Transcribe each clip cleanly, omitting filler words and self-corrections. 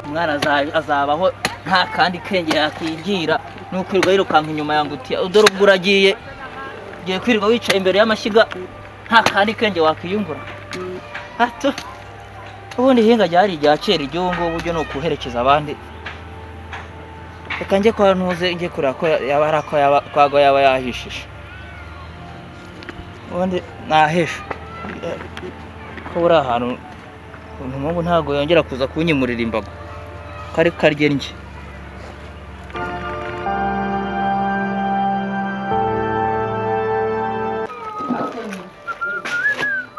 Umwana azabaho nta kandi kenge yakwigira, ni ukwirirwa yirukanka inyuma ya ngutiya. Dore ubwo uragiye, ugiye kwirirwa wicaye imbere y'amashyiga, nta kandi kenge wakwiyungura. Hato ubundi ihinga ryari irya kera, iry'ubu ngubu byo ni ukuherekeza abandi. Reka njye kwa ntuze, njye kureba ko yaba ari ako yaba kwago yaba yahishije. Ubundi nahisha ko buri ahantu umuhungu ntabwo yongera kuza kunyimurira imbago kari karye njye.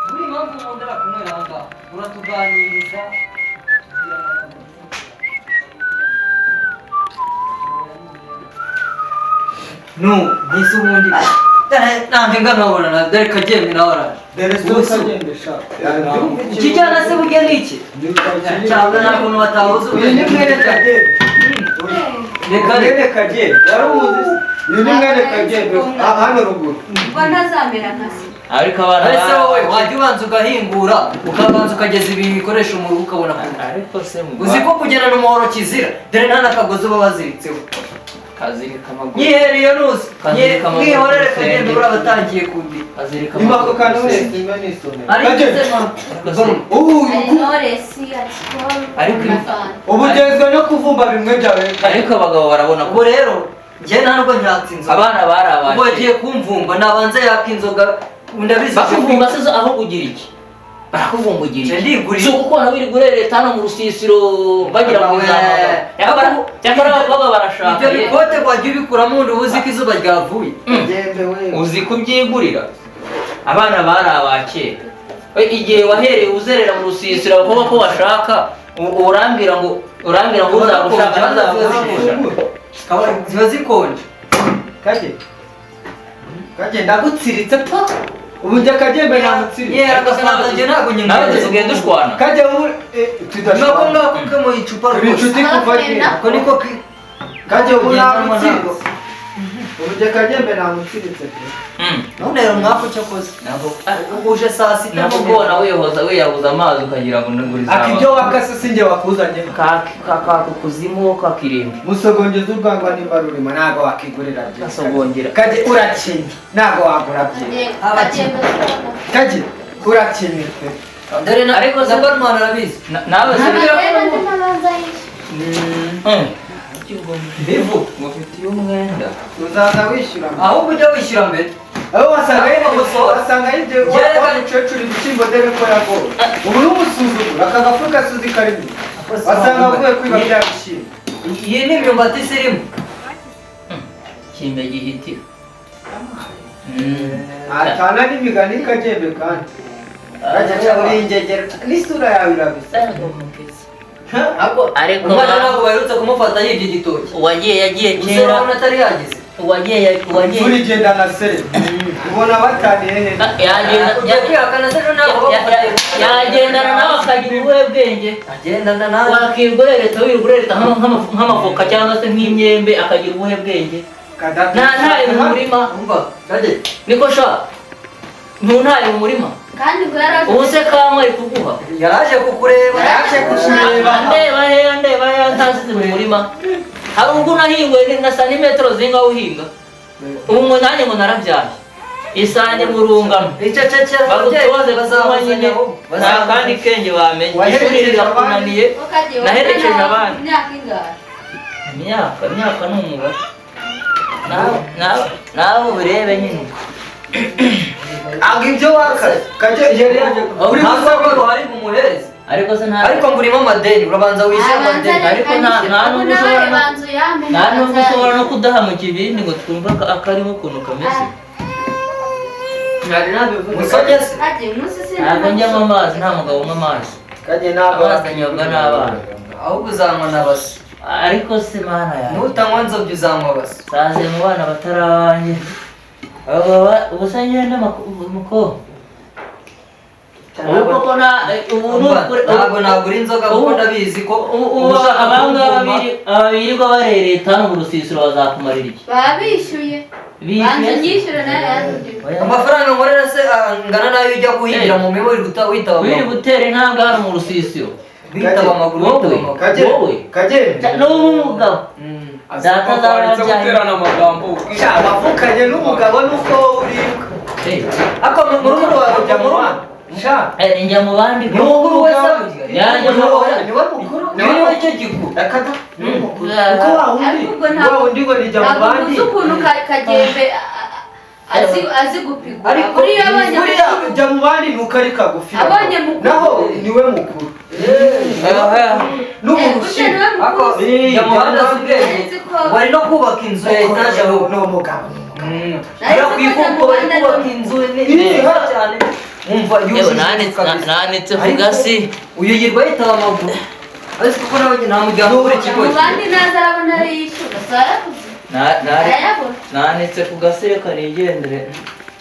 Buri mpamvu nkundira kunywera aha ngaha, uratuganiriza. No ntise ubundi nanjye ngamabona na dore kagenda nawe araje. Dore Ubu so se- kagende sha. Ikijyana se burya ni iki cyangwa nta kuntu batahuza? Uyu ni mwene Kagende. Reka. Mwene Kagende. Wari umuzi se? Uyu ni mwene Kagende. Ah, hano ruguru. Ubwo ntazamera nka se. Ariko abana Ese wowe wajya ubanza ugahingura, ukabanza ukageza ibikoresho mu rugo, ukabona kunywa? Ariko se mu Uzi ko kugendana umuhoro kizira? Dore nta n'akagozi uba waziritseho. Kazirika amaguru. Nyihera iyo nuzi. Kazirika amaguru Mwihorere. ku rusenge. Kagenda buriya batangiye kundi. Kazirika Niba ako amaguru kantu ku wese rusenge. mba nisomera. Ariko Kagende. se mama Ubu Hari Knowless, hari Skol Ariko na Fanta. ubu ugezwe no kuvumba bimwe byawe. Ariko abagabo barabona ko Ubwo rero njye nta nubwo nyatsa inzoga. Abana bari Ubwo abakera. yagiye kumvumba, nabanza yaka inzoga, ndabizi. Bakuvumba se zo aho kugira iki? Barakuvumba ugira Nje iki? ndigurira. Si ukubona wirirwa urereta hano mu rusisiro bagira ngo We. uzamagara. Cyakora abakobwa barashaka Ibyo ye. bikote wajya ubikuramo ubundi uba uzi ko izuba ryavuye. Kagende we. Uzi kubyigurira? Abana bari abakera. We, igihe wahereye uzerera mu rusisiro abakobwa ko bashaka, urambwira ngo uzagushaka ntazagushisha. Ziba zikonje. Kagende. Kagende ndagutsiritse pa. Ubu njye Kagende namutsiritse. Yera agafanta njye ntabwo Nawe nyinywera. tusigaye dushwana. Kajya ubu Nako tudashobora. ngako ke mu icupa Turi rwose. inshuti kuva kera. Ako niko Kajya ubu Ugendanwa. namutsiritse. Ubu njye Kagende namutsiritse pe. None rero mwaka cyakoze uje saa sita. Nako kubona wihoza wiyabuza amazi ukagira ngo nguriza. Aka ibyo wakase sinjye wakuzanye. Kaka kuzimu kakirimbi. Musogongeza urwangwa nimba rurimo ntabwo wakigurira byinshi. Gasogongera. Kajye urakinnye ntabwo wagura byinshi. Kagenda. Kajye urakinnye pe. Dore na Ariko na barman arabizi. Nawe se Kagenda ntabanza yishyura. Bivu. Ngufitiye umwenda. Uzaza wishyura. Ahubwo ujya wishyura mbere. Aho wasanga Ariko gusohora. wasanga yibye Njyewe- wa mukecuru ibishyimbo dore ko yagowe. Ubu n'umusuzuguro aka gafuka suzi karimo. Wasanga avuye kwiba bya bishyimbo. Iyi ni imyumbati isirimu. Kimbe gihitira. Atana n'imigani Kagende kandi. Kajya uri ingegera n'isura yawe irabisa. Ariko Ariko umwana ntabwo baherutse kumufata yibye igitoki. Uwagiye yagiye Gusa kera. urabona atari yagize. Uwagiye uwagiye Imvura igenda na sereri. Ubona bataniye he? Yagenda. Ugiye kwihakana se ejo ntabwo bagufatiye? Yagendana nawe akagira ubuhe bwenge? Agendana nawe. Wakirwa urereta, wirirwa urereta nk'amavoka cyangwa se nk'imyembe, akagira ubuhe bwenge? Kadatu. Ntaye mu murima. Umva kajye. Niko sha, ntuntaye mu murima. Kandi ngo yaraje. Ubu se kamwe ari kuguha? Yaraje kukureba. Yaje kukureba. Andeba heya, ndeba heya ntasize mu murima? Hari ubwo unahinguye na santimetero zingaho uhinga. Ubu ngo nanjye ngo narabyaye isange mu rungano. Icecekera ababyeyi. Bagutoze kunywa nyine, nta kandi kenge bamenye. Ishuri Waherekeje rirakunaniye. Ko kagiye. Naherekeje abandi. Imyaka ingahe? Imyaka ni umubare. Nawe ubirebe nyine. Anga ibyo wakase. Kajye yari yaje. Uri Nta gusaba rwego ruhari bumuhereze. Ariko se nta Ariko ngo urimo amadeni, urabanza wishyure Abanza. amadeni. Ariko nta Ubu nubwo nawe ushobora banza uyampe. Nta nubwo ushobora no kudaha mu kibindi ngo twumve akarimo ukuntu kameze. Nari nabivuze. Musonye se. Kagiye umunsi sinzi. Ntabwo njyamo amazi, nta mugabo unywa amazi. Kajye ntabwo. Amazi anyobwa n'abana. Ahubwo uzanywa na base. Ariko se mana yawe. Nutanywa nzobya uzanywa base. Saze mu bana batari abanjye. Ubu se ngende muko ubu koko nta ubu ni ukuri. Ntabwo nagura inzoga kuko ndabizi ko ubu ushaka abangaba kumvumba. Aba birirwa barereta hano mu rusisiro bazakumarira iki? Baba bishyuye. Banza Bishyuye se? unyishyure nawe yanjye. Oya. Amafaranga nkorera se angana n'ayo ujya guhingira mu mirima uri witaba? Wiri gutera intambwe hano mu rusisiro. Bitaba amaguru, Wowe. bitaba amaguru. Kagere. Wowe. Kagere. N'umugabo. Data Waretse zarabyaye. guterana amagambo. Sha, wavukanye n'umugabo nuko uribwa. Eh, Ako murumuna wawe ujya mu bana. Sha. eh, njya mu bandi. Ni mukuru we se? Yanjye Ni wowe. Niwe mukuru. Ni wowe cyo gikuru. Akada. Niwe mukuru. Mm. Kuko wa wundi, Ariko ubwo ntabwo- wa wundi ngo nijya mu Ntabwo bandi. muzi ukuntu Kagembe azi gupigura. Ariko Buriya abonye Buriya ujya mu bandi nuko ari kagufi. Abonye mukuru. Naho niwe mukuru. N'ubu Gute niwe Ako mukuru? jya mu bandi azi ubwenge. Nzi ko- Bari no kubaka inzu ya etaje aho. Ni umugabo. Hariya ku ivuko bari kubaka inzu ni nziza cyane. Umva Yewe, yujuje nanitse kabisa. nanitse ku Ariko gasi. Uyu yirwa yitaba amaguru. Ariko kuko nawe nta muryango uri Jya mu ikigo. bandi naza arabona ari yishyura. Si arayabuze? Arayabona. Nanitse ku gasi, reka nigendere.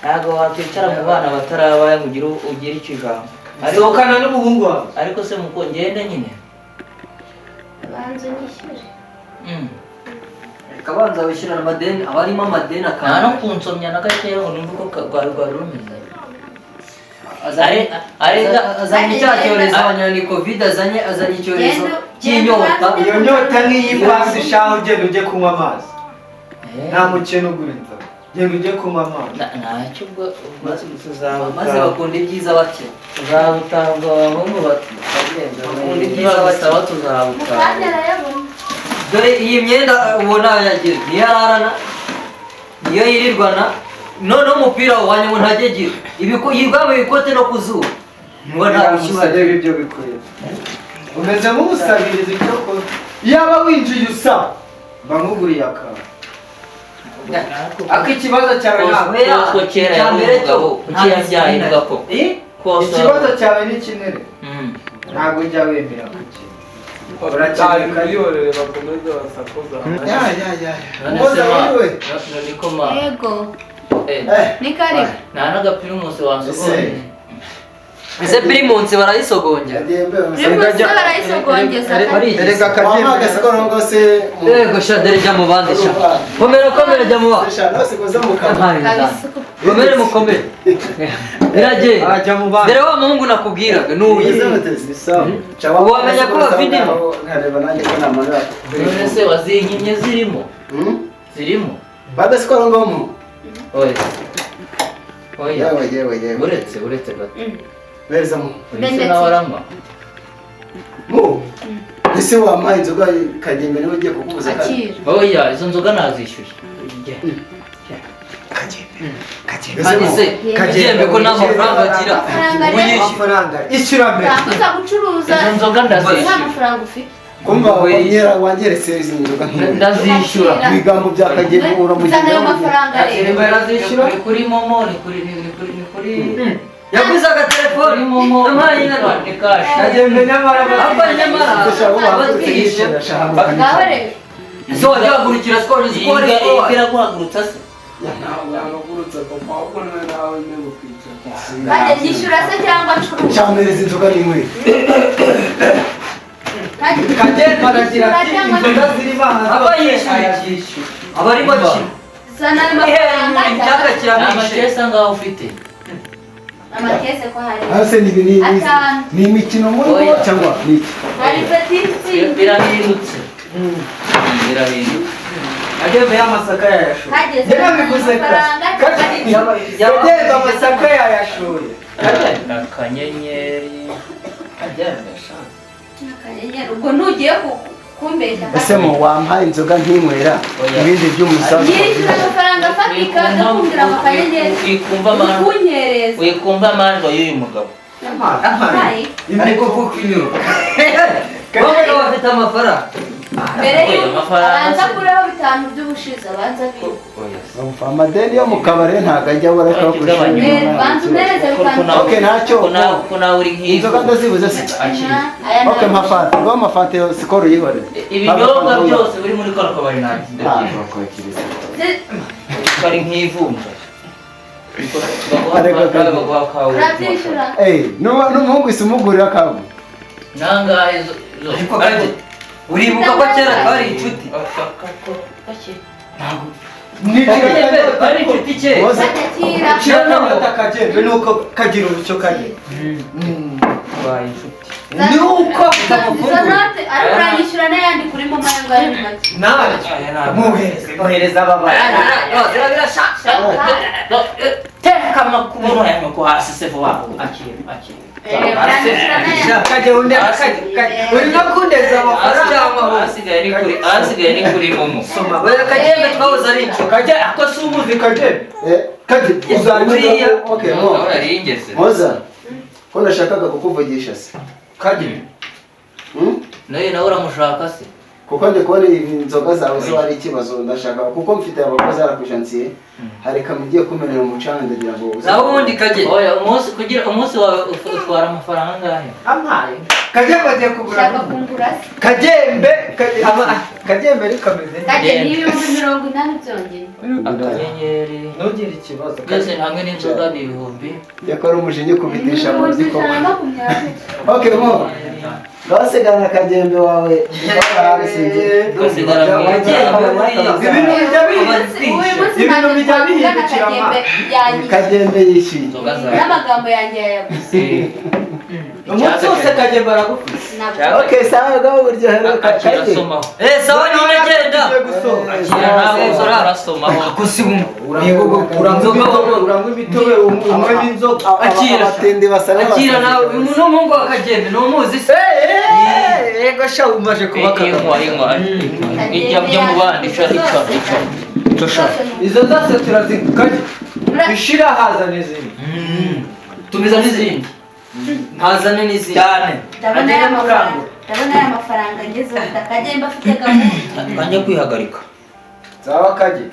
Ntabwo wakwicara mu bana batarabaye ngo ugire icyo ijambo. Ariko Sohokana n'umuhungu wawe. Ariko se muko ngende nyine. Banza unyishyure. Kabanza wishyurana amadeni, aba arimo amadeni Nta no akanga. kunsomya na gakeya ngo numve uko rwari rumeze. Azanye cya cyorezo abanya covid, azanye icyorezo Genda- cy'inyota. genda. Iyo nyota nk'iy'ipasi shaho, ugenda ujye kunywa amazi. Nta mukene ugura inzoga. Genda ujye kunywa amazi. Ntacyo ubwo Maze tuzabutaha. bakunda ibyiza bake. Tuzabutaha ubwo abahungu bati Bakunda ibyiza bake. nibabisaba Mu tuzabutaha. kanya arayabona. Dore iyi myenda ubona yagira niyo ararana, niyo yirirwana. Noneho umupira wanjye ngo ntajye agira yirwa mu bikote no ku zuba niba nta bushyuhe. Reba ibyo bikureba. Umeze nk'umusabirizi icyo kora. Yaba winjiye usaba, mba nkuguriye akantu. Ako ikibazo cyawe ntabwo. Oya, Koswa kera icya yari mbere cyo, umugabo, kuki nta yabyaye discipline. imbwa koko? Eh? Koswa. Ikibazo cyawe ni kinini. Ntabwo ujya wemera gukina. Urakeneye bihorere bakomeze basakuza. Ya ya ya. None se Mwoza ma wiriwe. niko ma Yego. eh, Eh. Ni karibu. Nta n'agapirimusi wansogonye. Ese pirimunsi barayisogongera? Primus barayisogongeza. Erega Wampaga Kagembe. sikoro ngo se Yego sha, dore jya mu bandi sha. Komera komera, jya mu bandi. sha nose koza mu kanwa. Kabisa. Komere mukomere. Biragenda. Ajya mu bandi. Dore wa muhungu nakubwiraga n'uyu. Meze mute? Ni sawa. Sha, wampaga Wamenya ko sikoro bafite sawa ngaho, nkareba nanjye ko namanura. None se wazinkimye zirimo? Zirimo? Bada sikoro ngo mu. Oya. Oya. Yewe yewe yewe. Uretse gato. Bereza mu. Uyu se nawe aranywa? Mu. Ese wampaye inzoga Kagembe niwe ugiye kukubuza kandi. Akira. Oya, izo nzoga nazishyuye. Ese Kandi mu. se Kagembe ko nta mafaranga agira. Amafaranga Ubu rero. yishyura. Amafaranga. Ishyura mbere. Utambuza gucuruza. Izo nzoga Nta ndazishyura. mafaranga ufite. Kumva wanyera wanyeretse izi nzoga nk'iyi. Ndazishyura. Ibigambo bya Kagembe Zana ayo uramugendera. mafaranga rero. Barazishyura. Ni kuri momo, ni kuri ni kuri ni kuri Yaguze agatelefoni. kuri momo. Yampaye inama. Ni cash. Kagembe nyamara. Apa nyamara abatwigisha. Ngaho rero. Ese wajya wagurukira sikoro uzi ko Iyi ari mbwa sikoro. iraguhagurutsa se? Ntabwo yahagurutse papa, ahubwo nawe nyine kwicara. Kajya nyishyura se cyangwa ncuruza. Cyampereza inzoga n'inywere. Kagembe aragira ati Nyishyura cyangwa inzoga zirimo aha Aba zose yishyuye. arazishyura. Aba arimo akina. Zana ayo Ihera mafaranga umuntu icyaka cyangwa Nta kiramwishe. makesi angahe ufite? amakese ko hari. Hase ni ni Atanu. ni imikino muri Oya. cyangwa ni iki? Hari petite. Birahindutse. Birahindutse. Kagembe y'amasaka yayashoye. Hageze Njye nabivuze kare. amafaranga cyangwa Kagembe amasaka yayashoye. Akanyenyeri. Kagembe sha. Akanyenyeri. Ubwo ntugiye kumbeshya. Ese mu wampaye inzoga nkinywera Oya. ibindi by'umusaza. Yishyura amafaranga afatika agakundira mu kanyenyeri. Wikumva amajwi. Ukunyereza. Wikumva amajwi y'uyu mugabo. Ayi. Ariko kuko iyo. Bamwe bafite amafaranga. Mbere Oya, y'uko amafaranga abanza se. kureho bitanu by'ubushize abanza biwe. Oya. Umva, amadeni yo mu kabari ntabwo ajya abura ko Igabanya. Eh, banza umereze bitanu. Okay, ntacyo. Ko nawe uri nk'ivu. Inzoga ndazibuze se. Akira. Aya Okay, mpa fanta. Ngo amafanta yo sikoro yihorere. Ibinyobwa byose biri muri kano kabari ntabwo ndabyibuka. Ntabwo kwakiriza. Ko ari nk'ivunja. Ariko kandi- Baguha kawe. Urabyishyura. Eh, n'umuhungu isi umugurira kabu. Nangahe zo? Ariko kandi uribuka ko kera twari inshuti. Ni Twari inshuti kera. Woza. Kajya kira. Kira n'amata Kagembe nuko kagira ubucyo kagira. Baye inshuti. Ni uko Izo note ariko uranyishyura n'ayandi kuri momo ayo ngayo ni make. Ntacyo muhereze, muhereze ababara. Teka amakubono ya nyoko hasi se vuba vuba. Akira, akira. Uranyishyura n'ayandi. Kajya undi kajya uri no kundeza amafaranga. Ahasigaye ni kuri momo. Soma. Oya, Kagembe twahoze ari inshuti. Kajya ako si umuzi Kagembe. Kajya Uzajya okay mo. Aho yari yingeze. Moza. Ko nashakaga kukuvugisha se. Kajya. Nawe nawe uramushaka se? Kuko ndi kubona inzoga zawe zo ari ikibazo, ndashaka kuko mfite abakozi arakujansiye. Hari kamwe ugiye kumenera umucanga ndagira ngo uze. Naho ubundi Kage. Oya, umunsi kugira umunsi wawe utwara amafaranga angahe? Ampaye. Kagembe agiye kugura. Ushaka kungura se? Kagembe Kagembe ariko ameze neza. Kage ni 80,000 byonyine. Akanyenyeri. Ntugire ikibazo. Byose hamwe n'inzoga ni 1000. Yakora umujinya ukubitisha mu ziko. 120. Okay mo. Basigana Kagembe wawe. Basigana Ibintu bijya Uyu munsi ibintu bijya ntacyo twavugana bihindukira Kagembe yanyishyuye. Kagembe yishyuye. Inzoga zawe. N'amagambo yanjye yayaguze. Umunsi wose Kagembe aragufise. Ntabwo. Okay, sawa gaho buryoherewe Akira Kage. somaho. Sawa nyine genda. Tugiye gusohoka. Akira nawe uza urasomaho. Ako si bumwe. Uranywa imitobe unywe n'inzoga. Akira. Abatindi basa Akira nawe, uyu ni umuhungu wa Kagembe, ni umuzi se? Yego sha umaje kuba Inywa, inywa. Ijya ujya mu bandi, ica, ica, ica. Izo zose turazinywa Kage. Ishira haza n'izindi. Tumiza n'izindi. Ntazane n'izindi. Cyane. Ndabona aya mafaranga. Ndabona aya mafaranga ngezeho Kagembe afite gahunda. Kanjye kwihagarika. Sawa Kage.